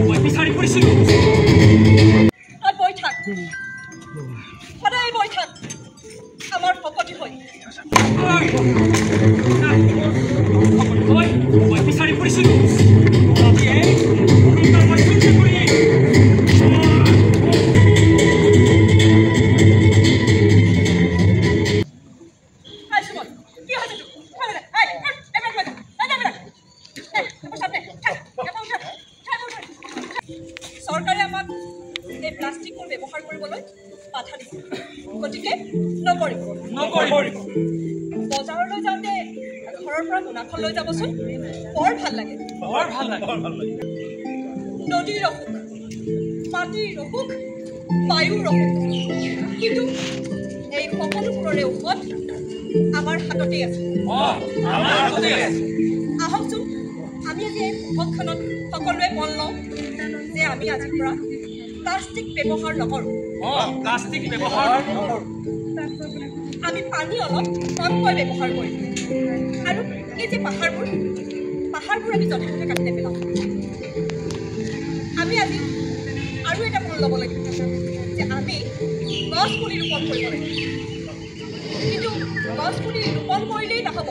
মই বিচাৰি ফুৰিছিলো। তই বৈ থাক, সদায় বৈ থাক আমাৰ শকতি হৈ। মই বিচাৰি ফুৰিছিলো। মই চুৰি কৰি কি হৈছে তোৰ? চৰকাৰে আমাক এই প্লাষ্টিকবোৰ ব্যৱহাৰ কৰিবলৈ বাধা দিছে, গতিকে নকৰিব। নকৰিব। বজাৰলৈ যাওঁতে ঘৰৰ পৰা মোনাখন লৈ যাবচোন, বৰ ভাল লাগে। বৰ ভাল লাগে। নদীৰ অসুখ, মাটিৰ অসুখ, বায়ুৰ অসুখ, কিন্তু এই সকলোবোৰৰে ঔষধ আমাৰ হাততেই আছে। আমাৰ হাততেই আছে। আহকচোন আমি আজি এই শুভক্ষণত সকলোৱে পণ লওঁ যে আমি আজিৰ পৰা প্লাষ্টিক ব্যৱহাৰ নকৰোঁ। প্লাষ্টিক ব্যৱহাৰ নকৰোঁ। আমি পানী অলপ কমকৈ ব্যৱহাৰ কৰিম। আৰু এই যে পাহাৰবোৰ, পাহাৰবোৰ আমি য'তে ত'তে কাটি নেপেলাওঁ। আমি আজি আৰু এটা পণ ল'ব লাগিব যে আমি গছ পুলি ৰোপণ কৰিব লাগিব। কিন্তু গছ পুলি ৰোপণ কৰিলেই নহ'ব,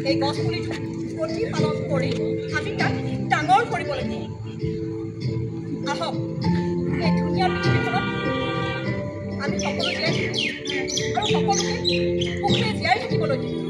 এই গছ পুলিটো প্ৰতিপালন কৰি আমি তাক ডাঙৰ কৰিব লাগিব। আহক এই ধুনীয়া পৃথিৱীখনত আমি সকলো জীয়াই থাকিম আৰু সকলোকে সুখে জীয়াই থাকিবলৈ দিম।